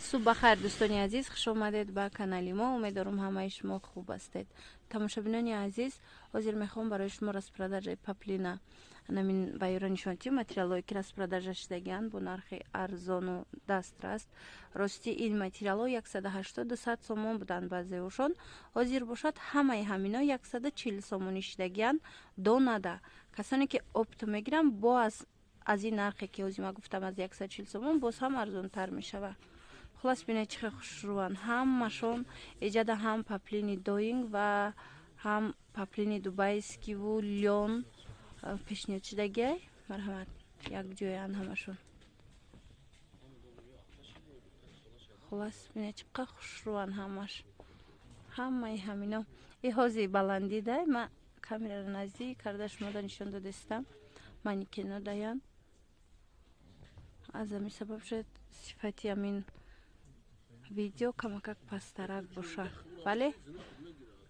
Субҳ бахайр, дӯстони азиз, хуш омадед ба канали мо. Умедворам, ҳамаи шумо хуб ҳастед. Тамошобинони азиз, ҳозир мехоҳам барои шумо распродажаи паплина намин баёра нишон диҳам, материалҳое ки распродажа шудагианд бо нархи арзону дастрас. Ростӣ, ин материалҳо 180-200 сомон буданд баъзеошон, ҳозир бошад, ҳамаи ҳамино 140 сомонӣ шудагианд донада. Касоне ки оптом мегиранд, бо аз ин нархе ки ҳозир ма гуфтам, аз 140 сомон боз ҳам арзонтар мешавад. Хуллас, бинед, чӣ хел хушрӯянд ҳамашон. Эҷада ҳам паплини доинг ва ҳам паплини дубайскиву лён пешниҳод шудагиай. Марҳамат, якҷоянд ҳамашон. Хуллас, бинед, чӣ қадр хушрӯянд ҳамаш, ҳамаи ҳамино. И ҳозир баландидай, ма камераро наздик карда шумода нишон додастам. Манекено даян, аз ҳамин сабаб шояд сифати ҳамин видео камакак пасттарак бошад, вале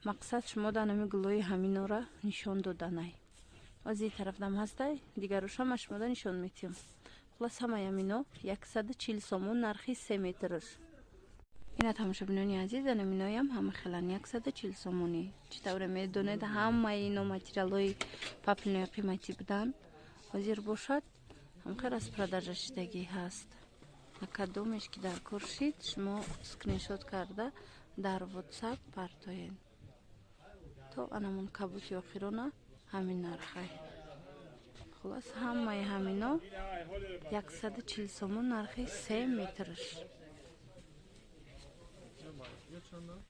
мақсад шумо дар ҳами гулои ҳаминора нишон доданай. Ози тарафдам ҳастай, дигароша ма шумода нишон метиҳам. Хуллас, ҳамаи ҳамино 140 сомон, нархи 3 метрш. Ина, тамошобинони азиз, анаминоям ҳама хелан 140 сомонӣ. Чӣ тавре медонед, ҳамаи ино материалҳои паплинои қиматӣ буданд, ҳозир бошад, ҳамхел распродажа шудагӣ ҳаст. Кадомеш ки дар кор шид, шумо скриншот карда дар WhatsApp партоед. То анамон кабути охирона ҳамин нархай. Хуллас, ҳамаи ҳамино 140 сомон, нархи 3 метрш.